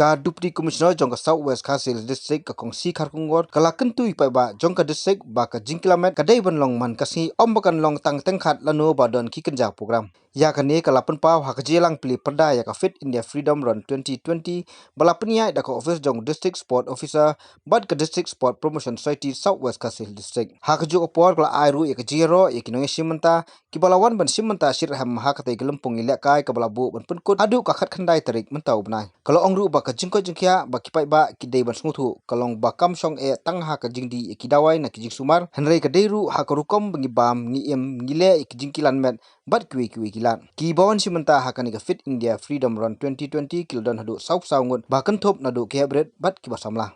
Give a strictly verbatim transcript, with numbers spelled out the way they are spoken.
Ka Deputy Commissioner jong ka South West Khasi Hills District, ka Kong C Kharkongor, ka la kyntu ïa ki paidbah jong ka district ba ka jingkylla met ka dei ban long man ka sngi, ym ba kan long tang teng khat lano ba don ki kynja program. Ïa kane ka la pynpaw ha ka jingïalang plie pyrda ïa ka Fit India Freedom Run twenty twenty ba la pynïaid da ka office jong District Sport Officer bad ka District Sport Promotion Society South West Khasi Hills District. Ha kajuh ka por ka la ai ruh ïa ka jingïaroh ïa ki nongïashim bynta kiba la wan ban shim bynta shitrhem ha katei ka lympung ïalehkai kaba la buh ban pynkut haduh ka khatkhyndai tarik mynta u bnai. Ka la ong ruh ba ka jingkoit jingkhiah ba ki paidbah ki dei ban sngewthuh ka long ba kam shong eh tang ha ka jingdih ïa ki dawai na ki jingsumar, hynrei ka dei ruh ha ka rukom ba ngi bam, ngi im, ngi leh ïa ki jingkylla met bad kiwei kiwei ki lad. Kiba wan shim bynta ha kane ka Fit India Freedom Run twenty twenty ki la don haduh sawphew saw ngut, ba kynthup naduh ki heprit bad kiba samla.